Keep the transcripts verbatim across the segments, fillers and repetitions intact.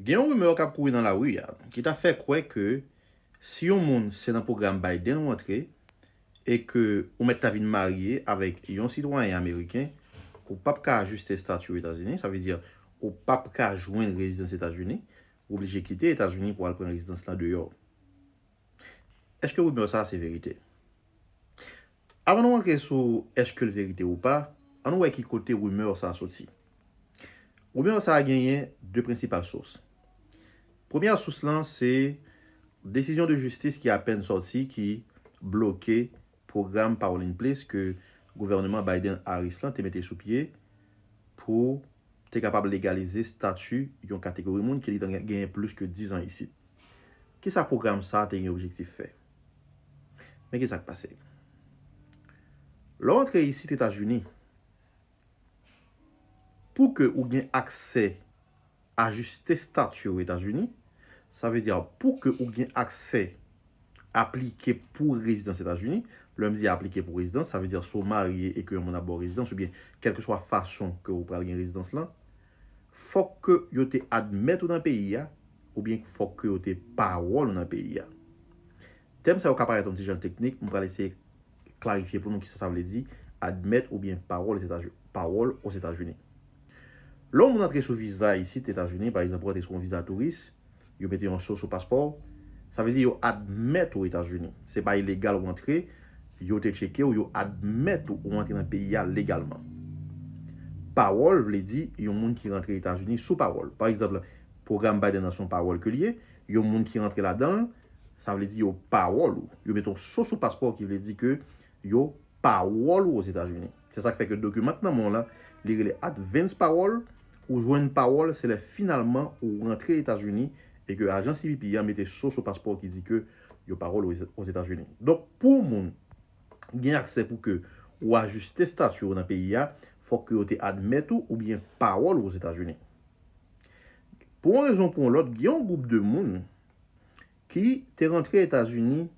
Gen yon rimè k ap kouri nan lari a ki ta fè kwè ke si yon moun se nan pwogram Biden ou antre e ke ou mèt ta vin marye avèk yon sitwayen ameriken, ou p ap ka ajiste estati w Etazini, sa vle di ou p ap ka jwenn rezidans Etazini, ou oblije kite Etazini pou al pran rezidans lan deyò. Èske rimè sa a se verite? Avan nou antre sou èske l verite ou pa, ann wè ki kote rimè sa a soti. Rimè sa a genyen de prensipal sous. Premyè sous lan se desizyon de jistis ki apèn sòti ki bloke pwogram Power in Place ke gouvèneman Biden-Harris lan te mete sou pye pou te kapab legalize estati yon kategori moun ki te genyen plis ke diz an isit. Kisa pwogram sa a te gen objektif fè? Men kisa k pase. Lè w antre isit Etazini, pou ke ou gen aksè ajiste estati w Etazini, sa vle di pou ke ou gen aksè aplike pou rezidans Etazini, lè m di aplike pou rezidans, sa vle di si w marye e ke yon moun ap ba w rezidans, oubyen kèlkeswa fason ke ou pral gen rezidans lan, fòk ke yo te admèt ou nan peyi a, oubyen fòk ke yo te pawòl ou nan peyi a. Tèm sa yo ka parèt yon ti jan teknik, m pral eseye klarifye pou nou kisa sa vle di admèt oubyen pawòl Ozetazini. Pawòl Ozetazini. Lè yon moun antre sou viza isit Etazini, pa egzanp, ou antre sou yon viza touris, yo mete yon so sou paspò w, sa vle di yo admèt ou Etazini. Se pa ilegal ou antre, yo te tcheke w, yo admèt ou, ou antre nan peyi a legalman. Pawòl vle di yon moun ki rantre Etazini sou pawòl. Pa egzanp, pwogram Biden nan se yon pawòl ke l ye, yon moun ki rantre ladan l, sa vle di yo pawòl ou. Yo mete yon so sou paspò w ki vle di ke yo pawòl ou Ozetazini. Se sa k fè ke dokiman k nan men w lan, li rele advance pawòl, ou jwenn pawòl, se lè finalman ou rantre Etazini e ke ajan C B P an mete so sou paspò w ki di ke yo pawòl ou Ozetazini. Donk, pou moun gen aksè pou ke ou ajiste estati w nan peyi a, fòk ke yo te admèt ou oubyen pawòl ou Ozetazini. Pou yon rezon ou pou yon lòt, gen yon gwoup de moun ki te rantre Etazini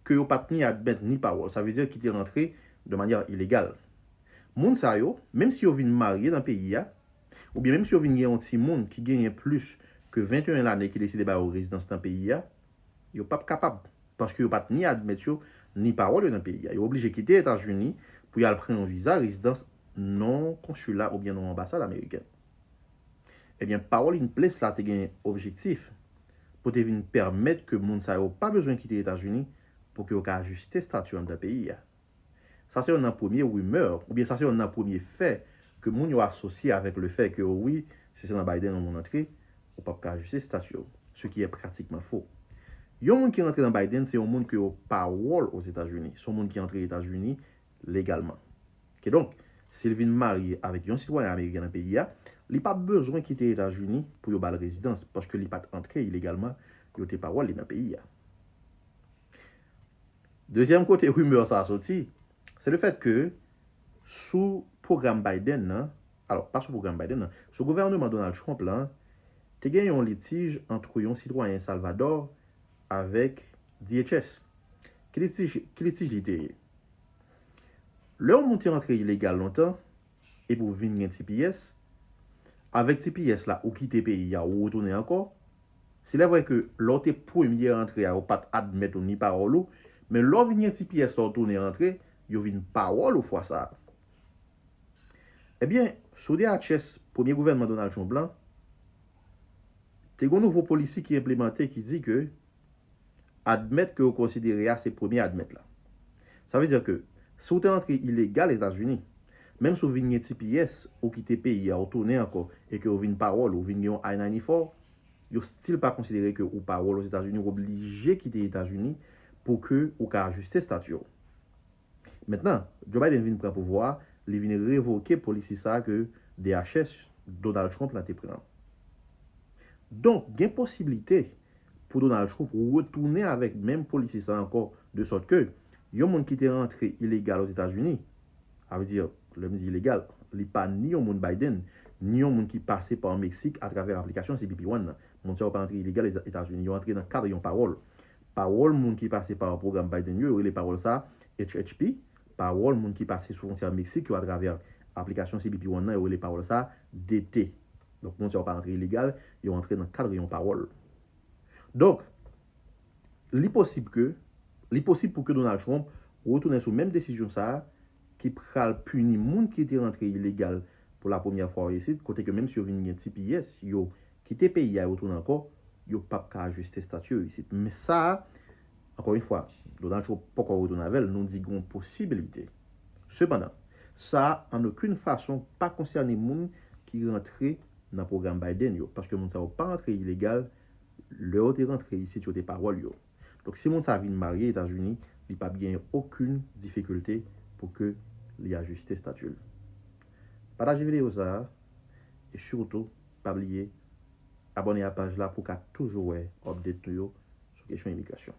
ke yo pa t ni admèt ni pawòl. Sa vle di ki te rantre de manyè ilegal. Moun sa yo, menm si yo vin marye nan peyi a, oubyen menm si yo vin gen yon timoun ki genyen plis ke venteyen lane ki deside ba yo rezidans nan peyi a, yo p ap kapab, paske yo pa t ni admèt yo, ni pawòl yo nan peyi a. Yo oblije kite Etazini pou y al pran yon viza rezidans non konsila oubyen non anbasad amerikèn. Ebyen, Power in Place la te gen objektif pou te vin pèmèt ke moun sa yo pa bezwen kite Etazini pou ke yo ka ajiste estati yo anndan peyi a. Sa se youn nan premye rimè, oubyen sa se youn nan premye fè ke moun yo asosye avèk le fè ke, wi, si se nan Biden yon moun antre, ou p ap ka ajiste estati yo, ce qui est pratiquement faux. Yon moun ki rantre nan Biden, se yon moun ke yo pawòl Ozetazini, se yon moun ki antre Etazini legalman. Kidonk, si l vin marye avèk yon sitwayen ameriken nan peyi a, li p ap bezwen kite Etazini pou yo ba l rezidans, paske li pa t antre ilegalman, yo te pawòl li nan peyi a. Dezyèm kote rimè sa a soti, se le fèt ke sou pwogram Biden nan, alò, pa sou pwogram Biden nan, sou gouvèneman Donald Trump lan, te gen yon litij ant yon sitwayen Salvadò avèk D H S. Ki litij, ki litij li te ye? Lè yon moun te antre ilegal lontan, epi w vin gen T P S, avèk T P S la, ou kite peyi a, ou retounen ankò. Se lè vre ke lè w te premye antre a, yo pa t admèt ou ni pawòl ou, men lè w vin gen T P S la, w tounen antre, yo vin pawòl ou fwa sa a. Ebyen, sou D H S, premye gouvènman Donald Trump lan, te gen yon nouvo polisi ki enplimante ki di ke admèt ke yo konsidere a se premye admèt la. Sa vle di ke si w te antre ilegal Etazini, menm si w vin gen T P S, ou kite peyi a, ou tounen ankò, e ke yo vin pawòl ou, vin gen yon I ninety-four, yo still pa konsidere ke ou pawòl Ozetazini, ou oblije kite Etazini pou ke ou ka ajiste estati w. Mentnan, Joe Biden vin pran pouvwa a, li vin revoke polisi sa a ke D H S Donald Trump la te pran. Donk, gen posiblite pou Donald Trump retounen avèk menm polisi sa a ankò, de sòt ke yon moun ki te rantre ilegal Ozetazini, sa vle di, lè m di ilegal, li pa ni yon moun Biden, ni yon moun ki pase pa Meksik atravè aplikasyon C B P One nan. Moun sa yo pa antre ilegal Etazini, yo antre nan kad yon pawòl. Pawòl moun ki pase pa pwogram Biden yo, yo rele pawòl sa H H P. Pawòl moun ki pase sou fwontyè Meksik yo atravè aplikasyon C B P One nan, yo rele pawòl sa D T. Donk, moun sa yo pa rantre ilegal, yo rantre nan kad yon pawòl. Donk, li posib ke, li posib pou ke Donald Trump retounen sou menm desizyon sa a, ki pral pini moun ki te rantre ilegal pou la premyè fwa yo isit, kote ke menm si yo vin gen T P S, yo kite peyi a, yo tounen ankò, yo p ap ka ajiste stati yo isit. Men sa a, ankò yon fwa, Donald Trump poko retounen avè l, nou di gen yon posibilite. Sepandan, sa a, an okenn fason, pa konsène moun ki rantre nan pwogram Biden yo, paske moun sa yo pa rantre ilegal, lè yo te rantre isit, yo te pawòl yo. Donk, si moun sa vin marye Etazini, li p ap gen okenn difikilte pou ke li ajiste stati l. Pataje videyo sa a, e sitou, pa bliye abòne a paj la pou w ka toujou wè update nou yo sou kesyon imigrasyon.